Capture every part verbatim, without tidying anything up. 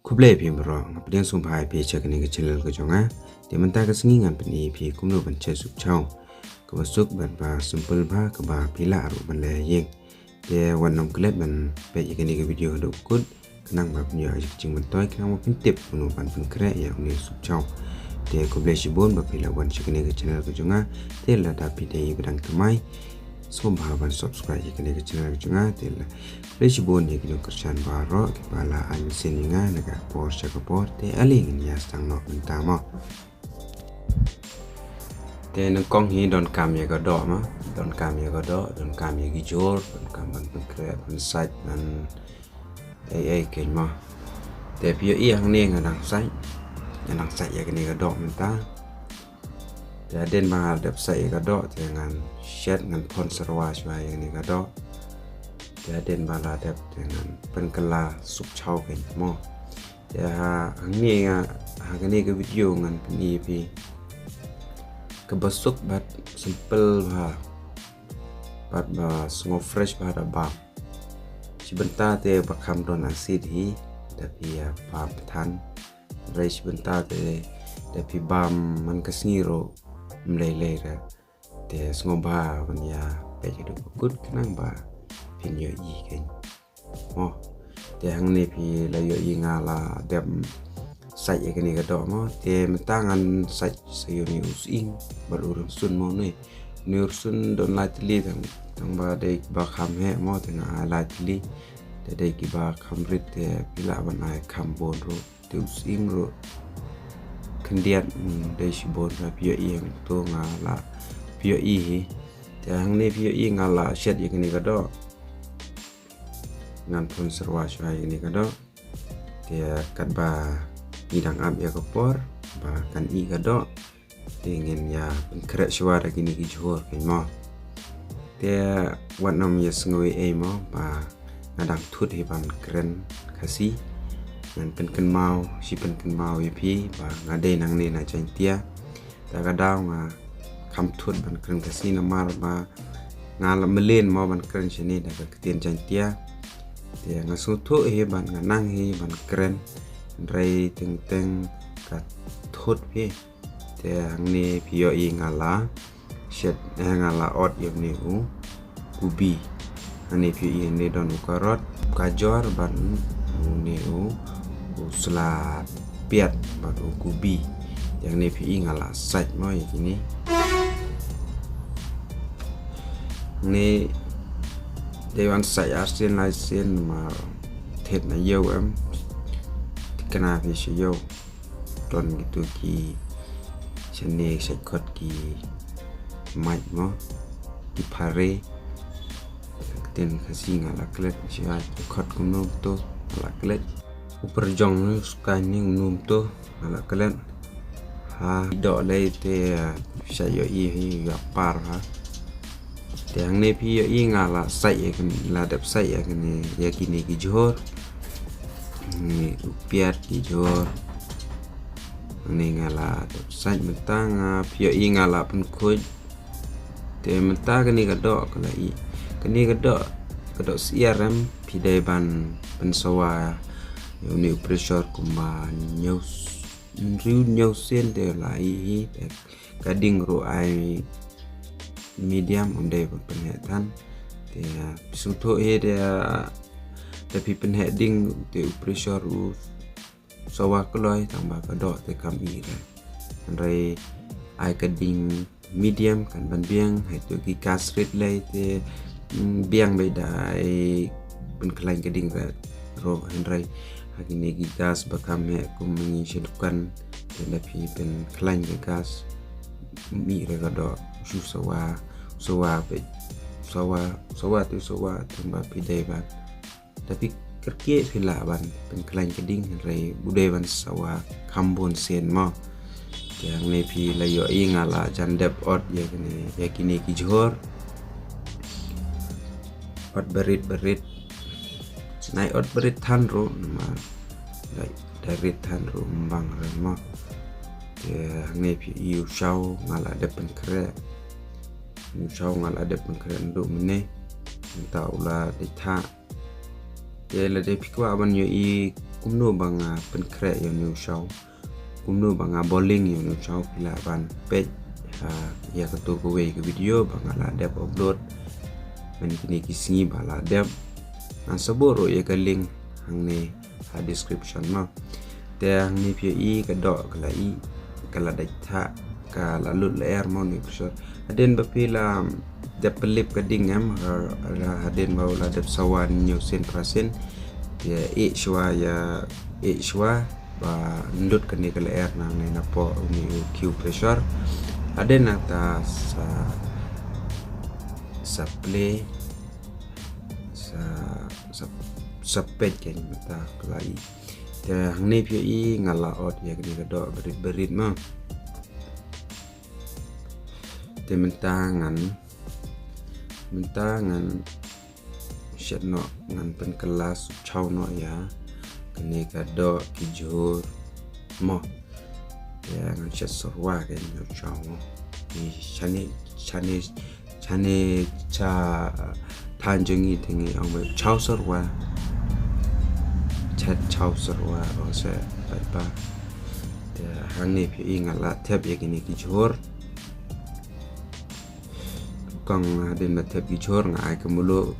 Khublei phi baroh, nga pdiang sngewbha ïa phi sha kane ka channel ka jong nga. Te mynta ka sngi ngan pyni ïa phi kumno ban shet soup chow kaba suk bad ba simple bha, kaba phi lah ruh ban leh ïing. Te wat nym klet ban peit ïa kane ka video haduh kut, khnang ba phin ïoh ïa ka jingmyntoi, khnang ba phin tip kumno ban pynkhreh ïa une u soup chow. Te khublei shibun ba phi la wan sha kane ka channel ka jong nga. Te lada phi dei ba dang thymmai, sngewbha ban subscribe ïa kane ka channel ka jong nga. Te la khublei shibun ïa ki nongkyrshan baroh kiba la ai mynsiem ïa nga na ka por sha ka por. Te ale ngin ïa sdang noh mynta mo. Te nyngkong hi donkam ïa ka doh mo, donkam ïa ka doh, donkam ïa ki jhur, donkam ban pynkhreh, ban sait, ban ei ei keiñ mo. Te phi ïohi hangne nga dang sait, nga dang sait ïa kane ka doh mynta. Te hadien ba nga la dep sait ïa ka doh te ngan shet, ngan phon syrwa shuwa ïa kane ka doh. Te hadien ba la dep te ngan pynkylla soup chow keiñ mo. Te ha hangne nga, ha kane ka video ngan pyni ïa phi kaba suk bad simple bha bad ba sngew fresh bha da bam. Shi bynta te ba kham don acid hi, da phi ïa bam than. Hynrei shi bynta te da phi bam man ka sngi ruh ym lei lei re. Te sngewbha ban ïa peit haduh ba kut khnang ba phin ïohi keiñ mo. Te hangne phi la ïohi nga la dep sait ïa kane ka doh mo. Te mynta ngan sait sa ïa une u sying bad u rynsun mo ne. Une u rynsun don lai tylli tang, tang ba dei kiba kham heh mo, te nga ai lai tylli. Te dei kiba kham rit te phi lah ban ai kham bun ruh. Te u sying ruh khyndiat, mm, dei shibun, phi ïohi hangto nga la, phi ïohi hi. Te hangne phi ïohi nga la shet ïa kane ka doh. Ngan phon syrwa shuwa ïa kane ka doh. Te katba ngi dang ap ïa ka por ba kan ih ka doh, te ngin ïa pynkhreh shuwa da kine ki jhur keiñ mo. Te wat nym ïa sngew ei ei mo, ba nga dang thut hi ban kren Khasi. Ngan pynkynmaw, shi pynkynmaw ïa phi ba nga dei nangne na Jaintia. Ta ka daw nga kham thut ban kren Khasi namar ba nga la mlien mo ban kren shane da ka ktien Jaintia. Te nga sngewthuh hi ban, nga nang hi ban kren, hynrei teng teng ka thut phi. Te hangne phi ïohi nga la shet, eh, nga la ot ïa une u kubi. Hangne phi ïohi hangne don u karot, gajor bad une u, u sla piat bad u kubi. Te hangne phi ïohi nga la sait mo ïa kine. Hangne dei ban sait arsien laisien namar thied na ïew em. Thikna phi sha ïew. Don kito ki shane shait khot ki mait mo, ki phare. Ktien Khasi nga la klet, shait khot kumno to nga la klet. U pyrjong ne u skai ne kumno to nga la klet. Ha doh lei te shait ïohi hi ïa par ha. Te hangne phi ïohi nga la sait ïa kane, la dep sait ïa kane, ïa kine ki jhur. Hangne u piat ki jhur. Hangne nga la dep sait mynta nga phi ïohi nga la pynkhuid. Te mynta kane ka doh ka la ih. Kane ka doh, ka doh syiar em, phi dei ban pynsawa ïa une u pressure kumba hynñiew, hynriew hynñiew sien te la ih hi. Te ka ding ruh ai medium, ym dei ban pynheh than. Te phi sngewthuh hi te, te phi pynheh ding te u pressure u sawa kloi tang ba ka doh te kam ih re. Hynrei ai ka ding medium kan ban biang, hato ki gas rit lei te, mm, biang beit da ai pynkhlaiñ ka ding re ruh, hynrei ha kine ki gas ba kham heh kum ngi sha dukan te da phi pynkhlaiñ ka gas ym ih re ka doh. Shu sawa, sawa beit, sawa, sawa te sawa tang ba phi dei ban Da phi kyrkieh phi lah ban pynkhlaiñ ka ding, hynrei u dei ban sawa kham bun sien mo. Te hangne phi la ïohi nga la jan dep ot ïa kine, ïa kine ki jhur. Ot barit barit. Nai ot barit than ruh namar da, da rit than ruh ym bang re mo. Te hangne phi ïohi u shaw nga la dep pynkhreh. U shaw nga la dep pynkhreh naduh mynne. Mynta u la dei thah. Te lada phi kwah ban ïohi kumno ba nga pynkhreh ïa une u shaw, kumno ba nga bowling ïa une u shaw, phi lah ban peit ha ïa kato kawei ka video ba nga la dep upload mynta kine ki sngi ba la dep. Ngan sa buh ruh ïa ka link hangne ha description mo. Te hangne phi ïohi ka doh ka la i, ka la dait thah, ka la lut lyer mo, une u pressure. Hadien ba phi la dep pynlip ka ding em, ha, ha, hadien ba u la dep sawa hynñiew sien phra sien. Te ïeh shuwa ïa, ïeh shuwa ba lut kane ka lyer nangne napoh une u cue pressure. Hadien nangta sa, sa play, sa, sa, sa peit kane mynta ka la i. Te hangne phi ïohi nga la ot ïa kane ka doh barit barit mo. Te mynta ngan, mynta ngan shet noh, ngan pynkylla shaw noh ïa kane ka doh ki jhur mo. Te ngan shet syrwa kane ka shaw mo. Ni shane, shane, shane sha thaiñ jong ngi te ngi ong ba shaw syrwa. Shet shaw syrwa, ong seh paidbah. Te hangne phi ïohi nga la thep ïa kine ki jhur. Kong hadien ba thep ki jhur nga ai ka mluh.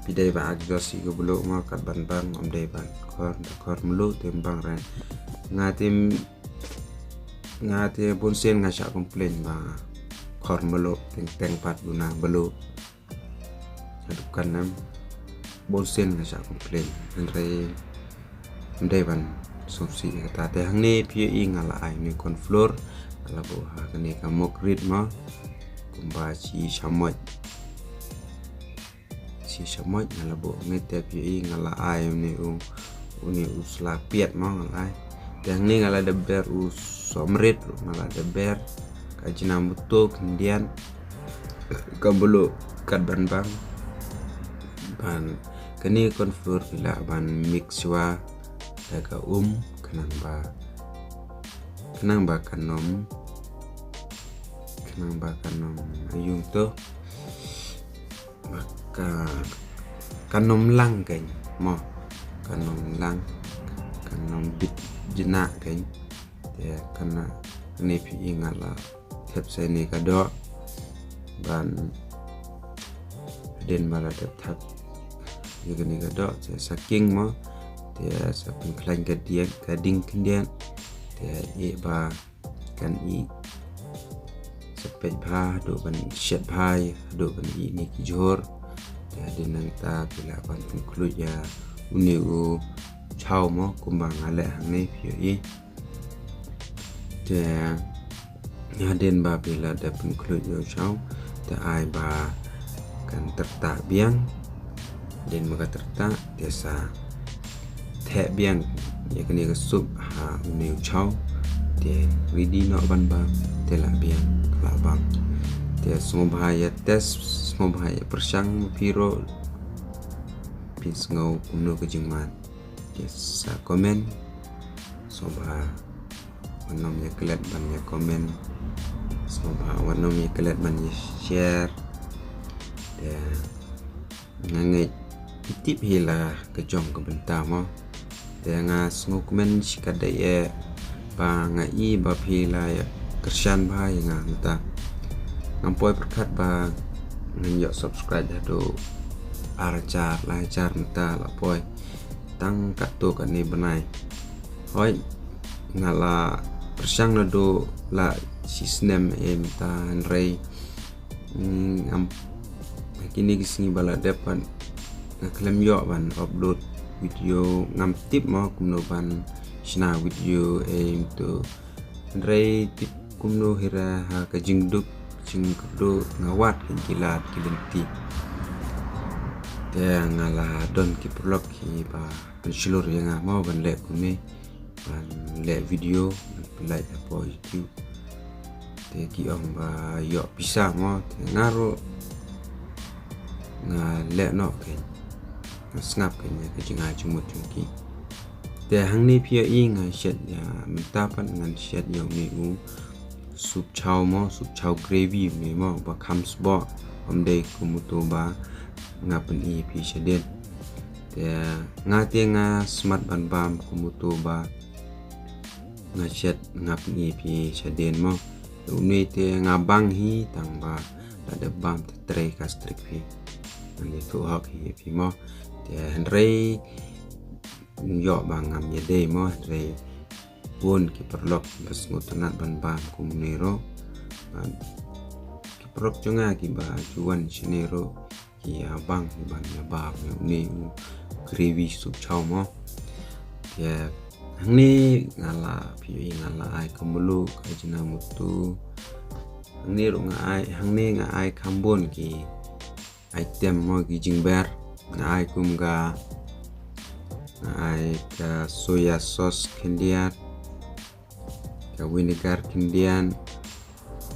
Phi dei ba adjust ïa ka mluh mo, kat ban bang, ym dei ban khor, da khor mluh te ym bang re. Nga te, nga te bun sien nga shah complain ba khor mluh, teng teng pat duna mluh. Haduh kan nam bun sien nga shah complain. Hynrei ym dei ban sngewsih ïa kata. Te hangne phi ïohi nga la ai une u corn flour, nga la buh ha kane ka mug rit mo. Kumba shi shamoit. Shi shamoit nga la buh, hangne te phi ïohi nga la ai une u, une u sla piat mo nga la ai. Te hangne nga la dep ber u sohmrit ruh nga la dep ber. Ka jnam buto khyndiat. Ka mluh kat ban bang. Ban kane corn flour phi lah ban mix shuwa da ka um khnang ba, khnang ba kan ym, khnang ba kan ym, ïa u to, ba ka, kan ym lang kein mo, kan ym lang, kan ym bit jnah kein. Te kane, kane phi ïohi nga la thep sa ïa kane ka doh. Ban hadien ba la dep thep ïa kane ka doh, te sa king mo. Te sa pynkhlaiñ ka dieng, ka ding khyndiat. Te ïeh ba kan ih. Sa peit bha haduh ban shet bha, haduh ban ih ne ki jhur. Te hadien nangta phi lah ban pynkhlaiñ ïa une u shaw mo, kumba nga leh hangne phi ïohi. Te hadien ba phi la dep pynkhlaiñ ïa u shaw, te ai ba kan tyrtah biang. Hadien ba ka tyrtah, te sa theh biang ïa kane ka soup ha une u shaw. Te ready noh ban bang, te lah biang, lah bang. Te sngewbha ïa test, sngewbha ïa pyrshang ma phi ruh. Phi sngew kumno ka jingmane. Te sa comment. Sngewbha wat nym ïa klet ban ïa comment. Sngewbha wat nym ïa klet ban ïa share. Te nga ngeit phi tip hi la ka jong ka bynta mo. Te nga sngew kmen shikatdei eh ba nga i ba phi la ïa kyrshan bha ïa nga mynta. Ngam poi pyrkhat ba ngan ïoh subscribe haduh ar hajar, lai hajar mynta la poi. Tang katto katne bnai. Hooid, nga la pyrshang naduh la shi snem eh mynta, hynrei, mm, ngam, ha kine ki sngi ba la dep pat nga khlem ïoh ban upload video, ngam tip mo kumno ban shna video eh mynta. Hynrei tip kumno hi ra ha ka jingduk jingkyrduh nga wad ki lad ki lynti. Te nga la don ki paralok kiba pynshlur ïa nga mo ban leh kumne, ban leh video, ban pynlait hapoh YouTube. Te ki ong ba ïoh pisa mo, te nga ruh nga leh noh kein, nga sngap kein ïa ka jingai jingmut jong ki. Te hangne phi ïohi nga shet ïa, mynta pat ngan shet ïa une u soup chow mo, soup chow gravy une mo, ba kham sboh, ym dei kum uto ba nga pyni ïa phi shadien. Te nga te nga smat ban bam kum uto ba nga shet nga pyni phi shadien mo. Te une te nga bang hi tang ba la dep bam te trei ka strik phi. Ngan ïathuh hok hi phi mo. Te hynrei ym ïoh ba ngam ïadei mo, hynrei bun ki paralok ba sngewtynnat ban bam kum une ruh. Bad ki paralok jong nga kiba ju wan shane ruh ki ïa bang ki ban ïa bam ïa une u gravy soup chow mo. Te hangne nga la phi ïohi nga la ai ka mluh ka jngai mutu. Hangne ruh nga ai, hangne nga ai kham bun ki item mo, ki jingber. Nga ai kum ka, nga ai ka soya sauce khyndiat, ka vinegar khyndiat,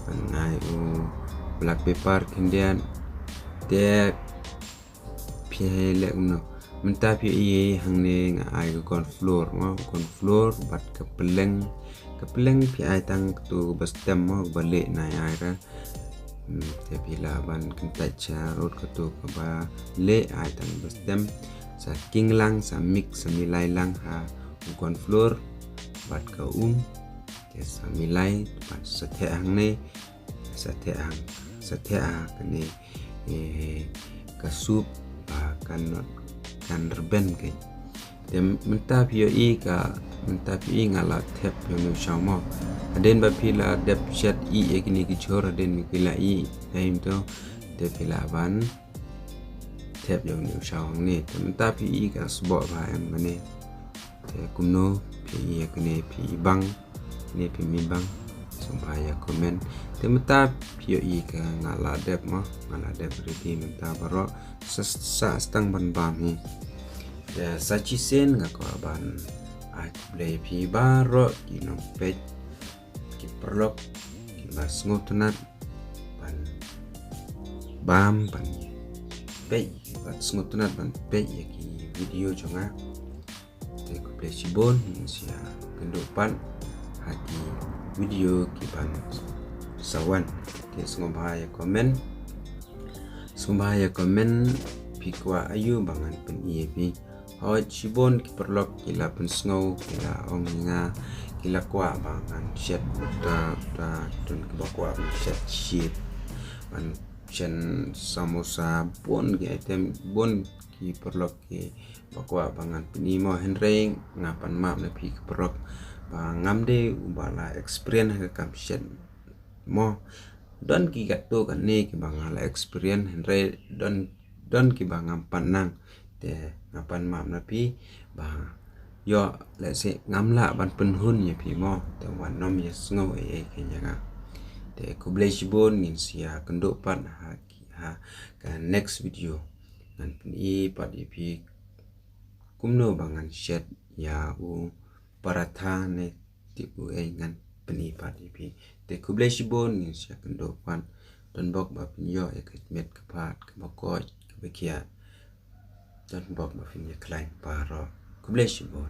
bad nga ai u black pepper khyndiat. Te phi hap leh kumno? Mynta phi ïohi hangne nga ai ka corn flour mo, corn flour bad ka pylleng. Ka pylleng phi ai tang katu ba stem mo, ba leh nai ai ra. Hmm, te phi lah ban kyntait sha rud katu kaba leh, ai tang ba stem. Sa king lang, sa mix, sa milai lang ha u corn flour bad ka um. Te sa milai bad sa theh hangne, sa theh hang, sa theh ha kane, eh, ka soup ba kan, kan rben kein. Te mynta phi ïohi ka, mynta phi ïohi nga la thep ïa une u shaw mo. Hadien ba phi la dep shet ïa kine ki jhur, hadien ba phi la ïohi, te mynta te phi lah ban thep ïa une u shaw hangne. Te mynta phi ïohi ka sboh ba em kane. Te kumno phi ïohi ïa kane, phi bang ne phi ym bang, sngewbha ïa comment. Te mynta phi ïohi ka nga la dep mo, nga la dep ready mynta baroh. Sa, sa stang ban bam hi. Te sa shisien nga kwah ban ai khublei phi baroh ki nongpeit, ki paralok kiba sngewtynnat ban bam, ban peit, ban sngewtynnat ban peit ïa ki video jong nga. Te khublei shibun, ngin sa ïakynduh pat ha ki video kiban sa wan. Te sngewbha ïa comment, sngewbha ïa comment phi kwah aïu ba ngan pyni ïa phi. Hooid, shibun ki paralok ki la pynsngew, ki la ong ïa nga, ki la kwah ba ngan shet uta, uta, don kiba kwah ban shet sheep, ban shet samosa, bun ki item, bun ki paralok kiba kwah ba ngan pyni mo, hynrei nga pan map na phi ki paralok ba ngam dei uba la experience ha ka kam shet mo. Don ki katto katne kiba nga la experience, hynrei don, don kiba ngam pat nang. Te nga pan map na phi ba ïoh lehse ngam lah ban pynhun ïa phi mo, te wat nym ïa sngew ei ei kein ïa nga. Te khublei shibun, ngin sa ïakynduh pat ha ki, ha ka next video. Ngan pyni pat ïa phi kumno ba ngan shet ïa u paratha ne tip u ei, ngan pyni pat ïa phi. Te khublei shibun, ngin sa ïakynduh pat. Don bok ba phin ïoh ïa ka met ka phad kaba koit kaba khiah. Don bok ba phin ïakhlaiñ baroh. Khublei shibun.